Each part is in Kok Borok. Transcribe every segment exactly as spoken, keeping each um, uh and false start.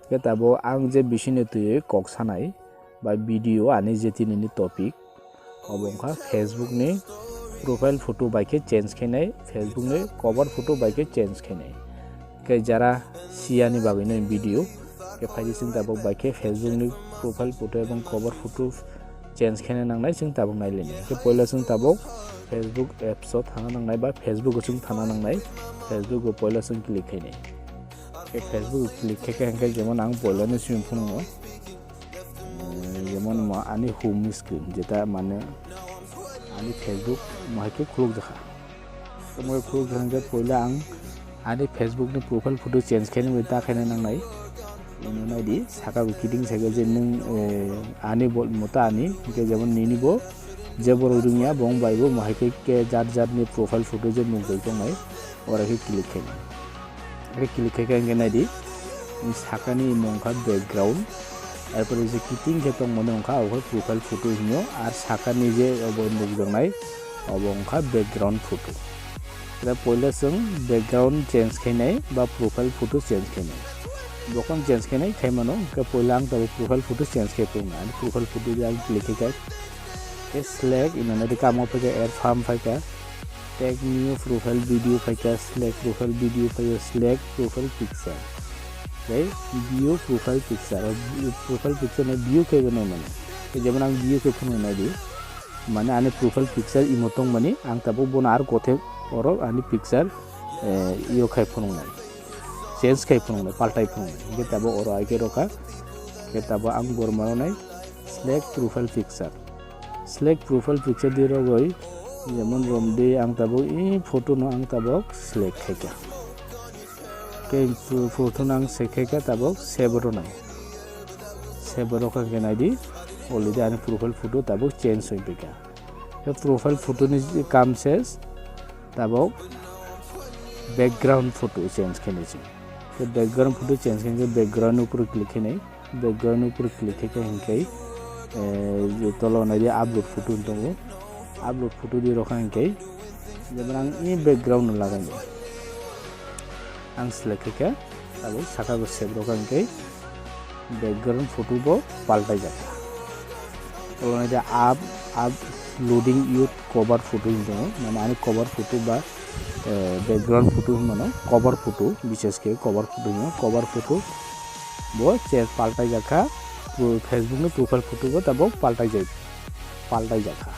Khe tabuk ang je bisingni twiwi kok sanai ba video ani je tinini topic, obo wngkha Facebook ni profile photo bai khe change khainai, Facebook ni cover photo bai khe change khainai. Khe jara siyani bagwino video, khe phaidi chwng tabuk bai khe Facebook ni profile photo ebong cover photo change khaina nangnai, chwng tabuk nailaini. Khe poila chwng tabuk Facebook apps o thangna nangnai ba Facebook o chwng thangna nangnai, Facebook o poila chwng click khainai. Khe Facebook o click khaikha hwnkhe jemon ang poilano simi phunukgo, eh, jemon mo ani home screen, jeta mane ani Facebook mo hai khe khuluk jakha. Tamo khuluk jakha hwnkhe poila ang ani Facebook ni profile photo change khaina bai ta khaina nangnai. Ino naidi, saka bo kiting saka je nwng, eh, ani bo mota ani, hwnkhe jemon nini bo je borok rwngya, bo wng bai bo mo hai khe, khe jat jat ni profile photo je nukjak tongnai, oro khe click khainai. Khe click khaikha hwnkhe naidi, sakani imo wngkha background, arpore je kiting khe tongmani wngkha abo khe profile photo hino, ar sakani je obo nukjaknai obo wngkha background photo. Khe poila chwng background change khainai ba profile photo change khainai. Bokhon change khainai khaimano, hwnkhe poila ang tabuk profile photo change khai phunuknai. Ani profile photo je ang click khaikha, khe select, ino naidi kamo phaikha, add from phaikha, take new profile video phaikha, select profile video phaikha, select profile picture. Tei view profile picture, o view profile picture no view khe bo nai mano. Khe jemon ang view khe phunuknai di. Mane ani profile picture imo tongmani, ang tabuk bono ar gothe oro ani picture, eh, iyo khai phunuknai, change khai phunuknai, paltai phunuknai. Hwnkhe tabuk oro ai khe rokha, hwnkhe tabuk ang borok mano nai select profile picture. Select profile picture di rogoi, jemon romdi ang tabuk i photo no ang tabuk select khaikha. Khe photo no ang select khaikha tabuk save rwnai. Save rwkha hwnkhe naidi, already ani profile photo tabuk change wngphaikha. Khe profile photo ni kam ses, tabuk background photo change khainai se. Khe background photo change khainai khe background ni upor click khainai, background ni upor click khaikha hwnkhe, eh, je tolo naidi upload photo wng tongo, upload photo di rokha hwnkhe, jemon ang i background no lagai nai. Ang select khaikha, tabuk saka bo save rokha hwnkhe background photo bo paltai jakha. Tolonai de up, uploading your cover photo hinwi tongo, mane ani cover photo ba, eh, background photo hinwi mano, cover photo, bises khe cover photo hinwi, cover photo bo che paltai jakha, pro-, Facebook ni profile photo bo tabuk paltai jai, paltai jakha.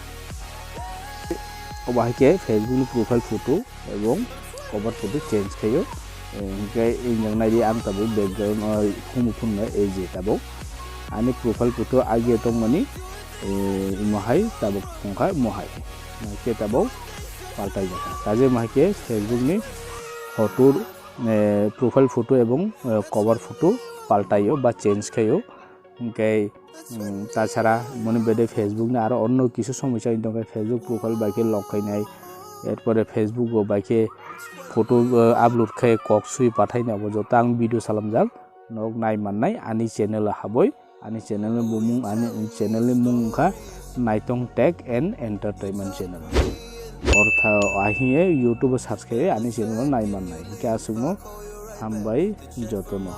Obo hai khe Facebook ni profile photo ebong cover photo change khaio. Eh, hwnkhe injak naidi ang tabuk background o phunuk phunuknai ei je tabuk ani profile photo agi tongmani, eh, imo hai tabuk wngkha imo hai. Hwnkhe tabuk paltai jakha. Kaje imo hai khe Facebook ni photo, eh, profile photo ebong, eh, cover photo paltaio ba change khaio. Hwnkhe, mm, tachara moni bede Facebook ni aro onno kisu somosya wng tongkhe Facebook profile bai khe lock khainai, erpore Facebook bo bai khe photo, uh, upload khai kok sui pathainai abo joto ang video salamjak nok nai mannai ani channel o haboi, ani channel ni bumung, ani channel ni mung wngkha Naitong Tech and Entertainment Channel. Ortha ahiye YouTube o search khai ani channel o nai mannai. Hwnkhe aswkno hambai jotono.